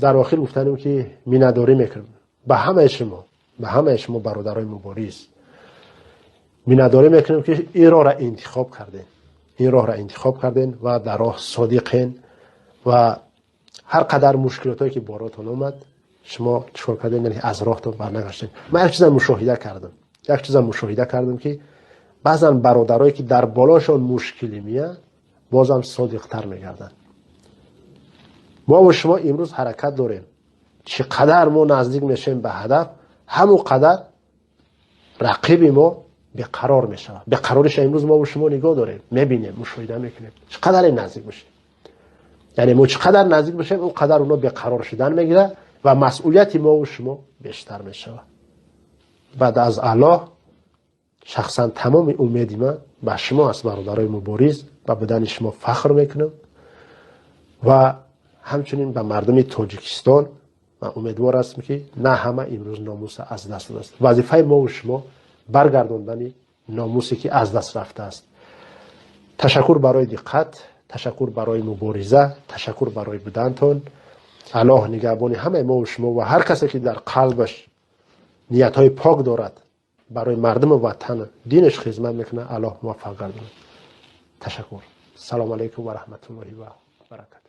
Дар охир гуфтанем, ки миннатдорӣ мекунем ба ҳамаи шумо, ба ҳамаи шумо, бародарои мубориз. Миннатдорӣ мекунем, ки ин роҳра интихоб кардем, ин роҳра интихоб кардем ва дар роҳ содиқен ва ҳар қадар мушкилотое ки боротон омад, шумо чикор кардем? Яъне аз роҳтон барнагаштем. Ман як чиза мушоҳида кардам, як чиза мушоҳида кардам, ки баъзан бародарое, ки дар болошон мушкилӣ меяд, бозам содиқтар мегарданд. Мо ва шумо имрӯз ҳаракат дорем. Чӣ қадар мо наздик мешавем ба ҳадаф, ҳамон қадар рақиби мо беқарор мешавад. Беқарориша имрӯз мо ва шумо нигоҳ дорем, мебинем, мушоҳида мекунем. Чӣ қадаре наздик бошем, яъне мо чӣ қадар наздик бошем, он қадар оно беқарор шудан мегирад ва масъулияти мо ва шумо бештар мешавад. Баъд аз Аллоҳ, шахсан тамоми умеди ман ба шумо аст, бародарои мубориз. Ба будани шумо фахр мекунам ва ҳамчунин ба мардуми Тоҷикистон. Ман умедвор ҳастам, ки на ҳама имрӯз номуса аз даст додааст. Вазифаи мо ва шумо баргардондани номусе, ки аз даст рафтааст. Ташаккур барои диққат, ташаккур барои мубориза, ташаккур барои будантон. Аллоҳ нигаҳбони ҳамаи мо ва шумо ва ҳар касе, ки дар қалбаш ниятҳои пок дорад, барои мардуму ватан, динаш хизмат мекунад, Аллоҳ муваффақ гардонад. Ташаккур. Салому алайкум ва раҳматуллоҳи ва баракату.